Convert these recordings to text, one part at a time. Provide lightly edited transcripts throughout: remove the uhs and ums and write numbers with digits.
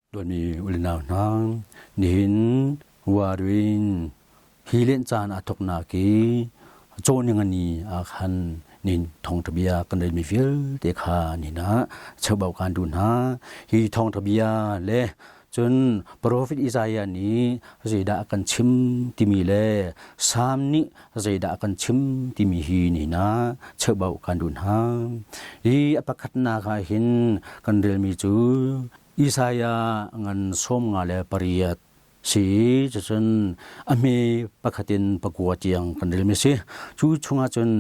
Dawtmi ulenau hna, nihin Warin hi len caan aa thawknak i cawhning ah khan nihin thawngṭha bia kan relmi vialte kha nihin ah cheubau kan duh hna. Hi thawngṭha bia le cun profet Isaiah nih zeidah a kan chim timi le Salm nih zeidah a kan chim timi hi nihin ah cheubau kan duh hna. Hi a pakhatnak ah hin kan relmi cu Isaiah ngan 58 si cucun a hme pakhat in pakua tiang kan relmi si. Cu chungah cun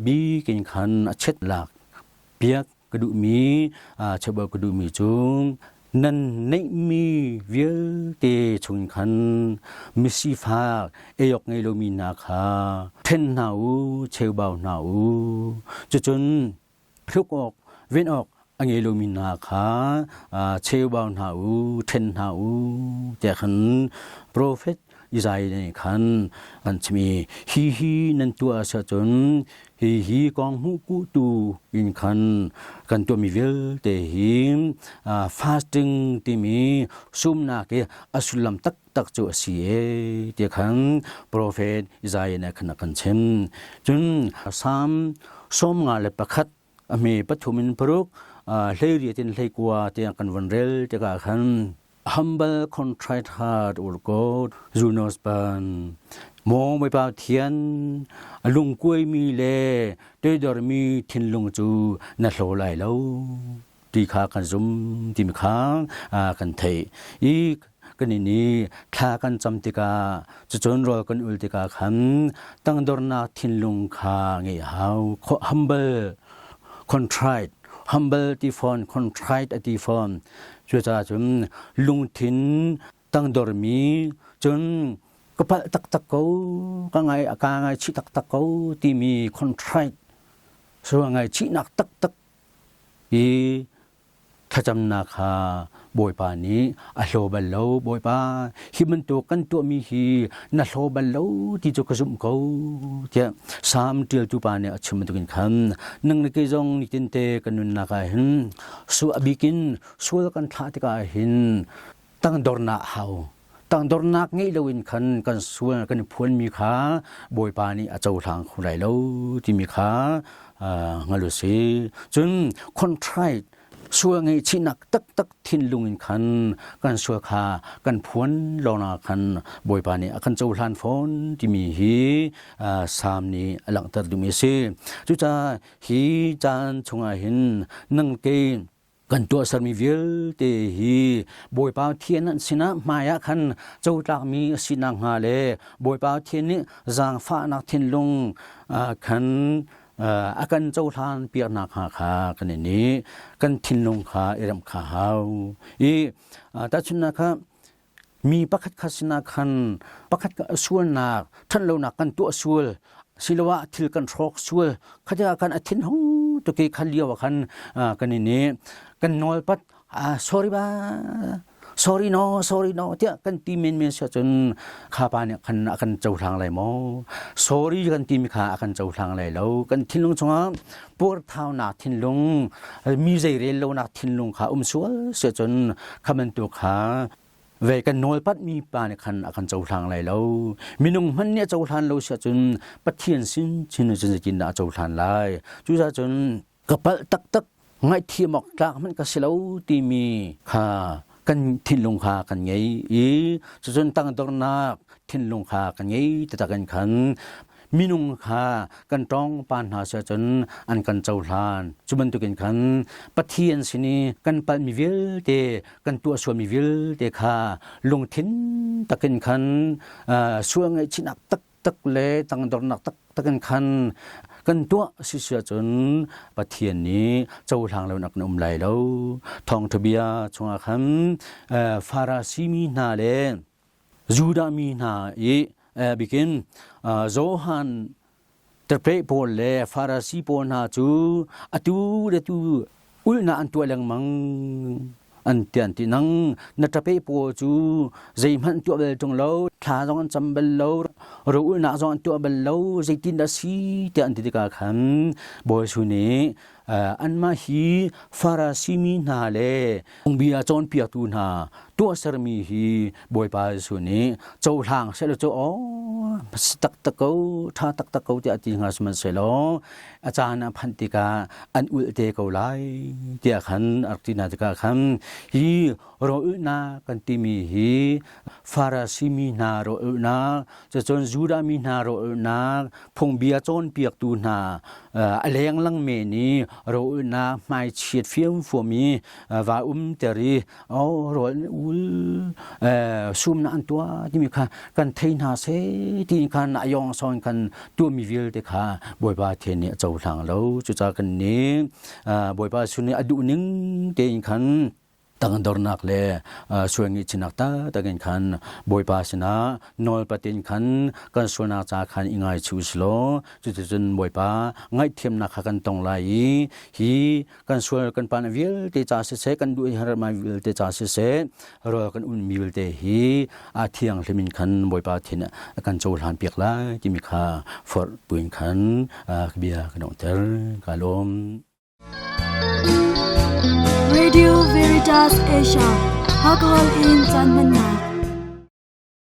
bikin khan a chet lak piak ka duhmi cheuhbau ka duhmi cu nan neihmi vialte chung khan misifak eiawk ngei lomi hna kha ṭhen hna u cheubau hna u cucun hluk awk ven awk a ngei lomi hna kha cheubau hna u ṭhen hna u tiah khan profet Isaiah nih khan an chim i hi hi nan tuah a si ahcun hi hi kong hmuh kuhtu in khan kan tuahmi vialte hi fasting timi sumnak i a sullam taktak cu a si e ti khan profet Isaiah nih khan a kan chim. Cun Salm 51 a hme pathum in paruk 18 in 19 tiang kan von rel tikah khan humble contrite heart or God Junos ban maw Bawipa Pathian a lungkuaimi le toidormi thinlung cu na hlaw lai lo ti kha kan zum timi kha kan theih i kan in i thla kan cam tikah cucun rawl kan ul tikah khan tangdornak thinlung kha ngeih hau humble contrite humble ti fawn contrite a ti fawn cucaah cun lungthin tangdormi cun ka palh taktak ko ka ngai ka ngaichih taktak ko timi contrite so ngaihchihnak taktak i thlacamnak kha Bawipa nih a hlaw bal lo. Bawipa, hi bantuk kan tuahmi hi na hlaw bal lo ti cu ka zumh ko tiah Salm ṭialtu pa nih a chim bantukin khan nang le kei zong nitinte kan nunnak ah hin su a bikin sual kan thlah tikah hin tangdornak hau tangdornak ngeih loin khan kan sual kan i phuanmi kha Bawipa nih a cohlang kho lai lo timi kha hngal u si. Cun contrite sual ngaihchihnak taktak thinlung in khan kan sual kha kan phuan lawngah khan Bawipa nih a kan cohlan fawn timi hi Salm nih a langhter duhmi a si. Cucaah hi caan chungah hin nang kei kan tuahsermi vialte hi Bawipa Pathian an sinah hmaiah khan cotlakmi a si nakhnga le Bawipa Pathian nih zaangfahnak thinlung khan a kan cohlan piak nakhnga kha kan i nih kan thinlung kha i remh kha hau i tahchunhnak kha mi pakhat khat sinah khan pakhat sualnak ṭhatlonak kan tuah sual siloah thil kan hrawk sual khatia khan a thin hung tuki khan lio ah khan kan i nih kan nawlpat sorry ba sorry no sorry no tiah kan ti men men sia cun kha pa nih khan a kan cohlang lai maw sorry kan timi kha a kan cohlang lai lo kan thinlung chungah puarthaunak thinlung mi zei rel lonak thinlung kha um sual sia cun kha bantuk kha ve kan nawlpat mi pa nih khan a kan cohlang lai lo minung hmanh nih a cohlan lo sia cun Pathian sin chin cun zeitin dah a cohlan lai cucaah cun ka palh taktak ngaihthiam awk tlak hmanh ka si lo timi kha kan thinlung kha kan ngei i cucun tangdornak thinlung kha kan ngei taktak in khan minung kha kan tawng pa hna si ahcun an kan cohlan cu bantukin khan Pathian sin i kan palhmi vialte kan tuah sualmi vialte kha lungthin takin khan sual ngaihchihnak taktak le tangdornak taktak in khan kan tuah si si ahcun Pathian nih cohlang lo nak na um lai lo thawngṭha bia chungah khan Farasi mi hna le Judah mi hna i bikin Johan Ṭaṭeh pawl le Farasi pawl hna cu atu le tu ulhnak an tuah lengmang an ti an ti nang na ṭapeh pawl cu zeihmanh tuah bal ṭung lo thla zong an cam bal lo. Ro-ulnak zong an tuah bal lo, zeitin dah si tiah an ti tikah khan Bawi Jesuh nih anmah hi Farasi mi hna le phungbia cawnpiaktu hna tuahsermi hi Bawipa Jesuh nih cohlang sehlaw cu aw si taktak ko, ṭha taktak ko tiah a ti hnga sihmanhsehlaw a caan a phanh tikah an ulh te ko lai tiah khan a rak ti hna tikah khan hi rawlulhnak kan timi hi Farasi mi hna rawlulhnak, cucun Judah mi hna rawlulhnak, phungbia cawnpiaktu hna a lenglang men i rawlulhnak hmaichiat fiamfuam i va umter i oh rawl an ul sumnak an tuah timi kha kan thei hna seh ti khan a yong song kan tuahmi vialte kha Bawipa Pathian nih a cohlang lo. Cucaah kan nih Bawipa sun nih a duh ning tein khan tangdornak le sual ngaihchihnak taktak in khan Bawipa sinah nawlpat in khan kan sualnak ca khan i ngaichih u silaw cuticun Bawipa ngaihthiamnak kha kan tong lai i hi kan sual kan pan vialte ca siseh kan duh herhmi vialte ca siseh rawl kan unmi vialte hi a thianghlim in khan Bawipa thin a kan cohlan piak lai timi kha forh buin khan bia kan donghter ka lawm. Radio Veritas Asia, Hakahal in caan hmannak.